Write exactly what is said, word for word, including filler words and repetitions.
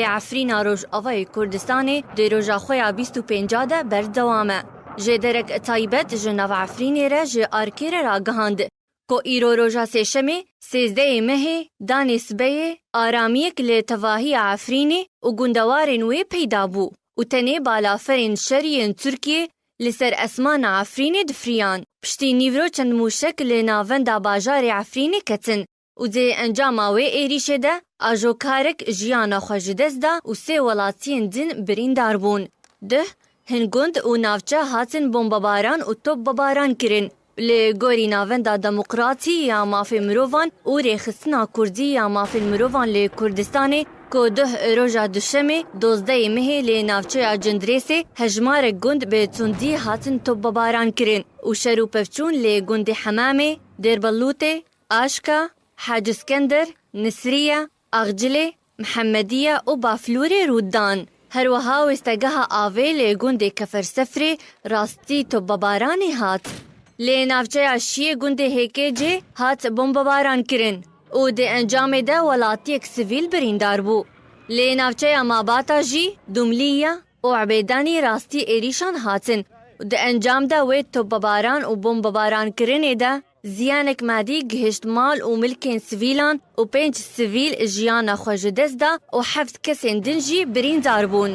Efrîna Rojavayê Kurdistanê di roja xwe ya bîst û pênc de berdewam e. Jêderek taybet ji nav Efrînê re ji Arkê re ragihand ku îro roja sêşemê, sêzdehê mehê, danê sibeyê, aramiyek li tevahiya Efrînê û gundewarên wê peyda bû û tenê balaferên şerî yên Tirkiyê li ser esmana Efrînê difiriyan. Piştî nîvro çend mûşek li navenda bajarê Efrînê ketin û di encama wê êrîşê de ajokarek jiyana xwe ji dest da û sê welatiyên din birîndar bûn. Duh, hin gund û navçe hatin bombebaran û topbebaran kirin. Li gorî Navenda Demokratî ya Mafê Mirovan û Rêxistina Kurdî ya Mafên Mirovan li Kurdistanê, ku duh roja duşemê, dozdehê mehê, li navçeya Cindirêsê hejmarek gund bi tundî hatin topbebaran kirin û şer û pevçûn li gundê Hemamê, Dêrbelûtê, Aşka, Hacî Skender, Nisriye, Axcilê, Mihemediye û Baflûrê rû dan. Her wiha wêstegeha avê li gundê Kefersefrê rastî topbebaranê hat. Li navçeya Şiyê gundê Hêkêcê hat bombebaran kirin û di encamê de welatiyek sivîl birîndar bû. Li navçeya Mabata jî Dumliya û Ebêdanî rastî êrîşan hatin û di encam de wê topbebaran û bombebarankirinê de ziyanek madî gihişt mal û milkên sivîlan û pênc sivîl jiyana xwe ji dest da û heft kesên din jî birîndar bûn.